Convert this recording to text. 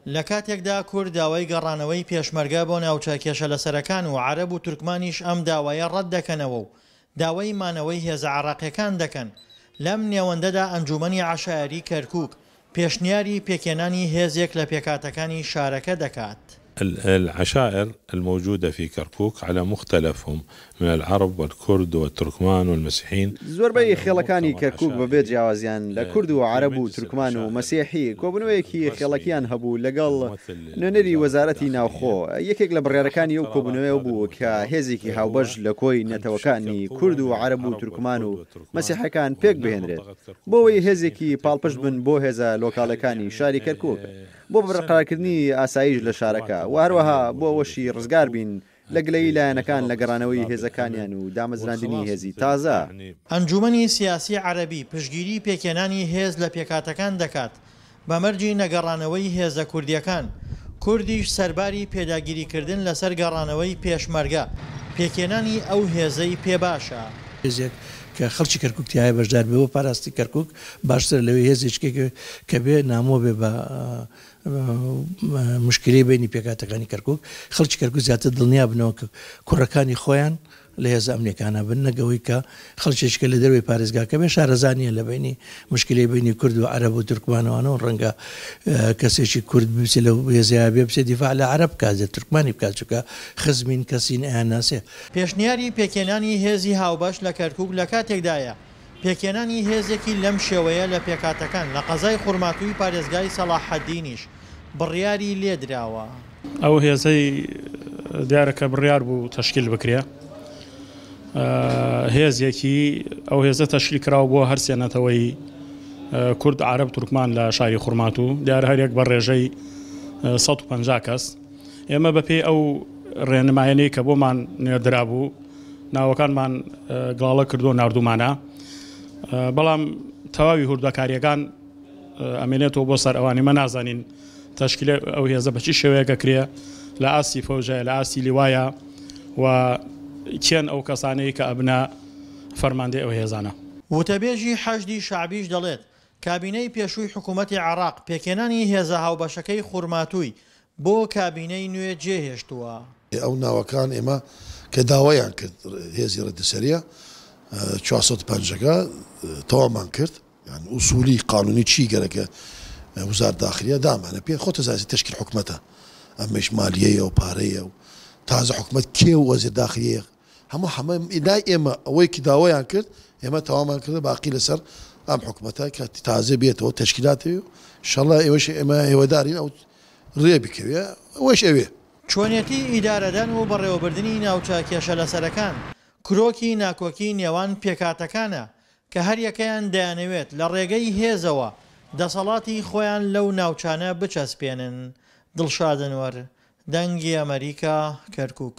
لە کاتێکدا کورد داوای گەڕانەوەی پێشمەرگە بۆ ناوچە کێشەلەسەرەکان و عەرەب و تورکمانیش ئەم داوایە ڕەت دەکەنەوە و داوای مانەوەی هێزە عێراقیەکان دەکەن، لەم نێوەندەدا ئەنجوومەنی عەشایەری کەرکووک پێشنیاری پێکهێنانی هێزێک لە پێکهاتەکانی شارەکە دەکات. العشائر الموجودە في كركوك على مختلفهم من العرب والكرد والتركمان والمسيحين. زۆربەی خێڵەکانی کەرکوک بەبێ جیاوازیان لە کورد و عەرەب و تورکمان و مەسیحی کۆبونەوەیەکی خێڵەکیان هەبوو لەگەڵ نوێنەری وەزارەتی ناوخۆ، یەکێک لە بڕیارەکانی ئەو کۆبونەوەیە بوو کە هێزێکی هاوبەش لە کۆی نەتەوەکانی کورد و عەرەب و تورکمان و مەسیحەکان پێک بهێنرێت بۆ ئەوەی هێزێکی پاڵپشت بن بۆ هێزە لۆکاڵەکانی شاری کەرکوک بۆ بەرقەرارکردنی ئاسایش لە شارەکە و هەروەها بۆ ئەوەشی ڕزگار بین لە گلەیی لایەنەکان لە گەڕانەوەی هێزەکانیان و دامەزراندنی هێزی تازە. ئەنجوومەنی سیاسی عەرەبی پشتگیری پێکهێنانی هێز لە پێکهاتەکان دەکات بە مەرجی نەگەڕانەوەی هێزە کوردییەکان، کوردیش سەرباری پێداگیریکردن لەسەر گەڕانەوەی پێشمەرگە، پێکهێنانی ئەو هێزەی پێ باشە. هێزێک کە خەڵکی کەرکوک تیایا بەشدار بێ بۆ پاراستنی کەرکوک باشترە لەوەی هێزێکی کە بێ نامۆ بێ بە موشکیلەی بەینی پێکهاتەکانی کەرکوک، خەڵکی کەرکوک زیاتر دڵنیا بنەوە کە کوڕەکانی خۆیان لە هێزە ئەمنیەکانا بن نەک ئەوەی کە خەڵکێکی کە لە دەرەوەی پارێزگاکە بێ شارەزا نیە لە بەینی موشکیلەی بەینی کورد و عەرەب و تورکمان و ئەوانە و ڕەنگە کەسێکی کورد بچێ لەو هێزەیا بێ بچێ دیفاع لە عەرەب بکات لە تورکمانی بکات چونکە خزمین کەسین ئەیانناسێ. پێشنیاری پێکهێنانی هێزی هاوبەش لە کەرکوک لە کاتێکدایە، پێکهێنانی هێزێکی لەم شێوەیە لە پێکهاتەکان لە قەزای خورماتووی پارێزگای سەڵاحەدینیش بڕیاری لێدراوە. ئەو هێزەی دیارە کە بڕیار بوو تەشکیل بکرێ هێزێکی ئەو هێزە تەشکیل کراوە بۆ هەرسێ نەتەوەی کورد عرب تورکمان لە شاری خورماتوو دیارە هەریەک بە ڕێژەی 150 کەس ئێمە بەپێی ئەو ڕێنمایەنەی کە بۆمان نێردرابوو ناوەکانمان گڵاڵە کردو ناردومانە بەڵام تەواوی هوردەکاریەکان ئەمێنێتەوە بۆ سەر ئەوانی مە نازانین تەشکیلە ئەو هێزە بەچی شێوەیەکە کرێ لە ئاستی فەوجە لە ئاستی لیوایە و کێن ئەو کەسانەی کە ئەبنە فەرماندەی ئەو هێزانە. وتەبێژی حەشدی شەعبیش دەڵێت، کابینەی پێشووی حکوومەتی عێراق پێکهێنانی هێزە هاوبەشەکەی خورماتووی بۆ کابینەی نوێ جێهێشتووە. ئەو ناوەکان ئێمە کە داوایان کرد هێزی ڕەدی سەریع 405 ەکە تەواومان کرد یان ئوسولی قانونی چی گەرەکە وزارت داخلیە دامانە پێ خۆتە زازی تەشکیل حکومەتە ئەمەش مالیەیە و پارەیە و تازە حکومەت کێ و وەزیر داخلیە هەموو حەمە لای ئێمە ئەوەی کە داوایان کرد ئێمە تەوامان کردە باقی لەسەر ئەم حکومەتە کە تازە بێتەوە تەشکیلاتەوە شەڵا ئێوەش ئێمە هێوەدارین ئەو ڕێ بکەوێ ئەوەش ئەوێ. چۆنیەتی ئیدارەدان و بەڕێوەبردنی ناوچە کێشەلەسەرەکان کرۆکی ناکۆکی نێوان پێکهاتەکانە کە هەریەکەیان دەیانەوێت لە ڕێگەی هێزەوە دەسەڵاتی خۆیان لەو ناوچانە بچەسپێنن. دڵشاد ئەنوەر، دەنگی ئەمەریکا، کەرکوک.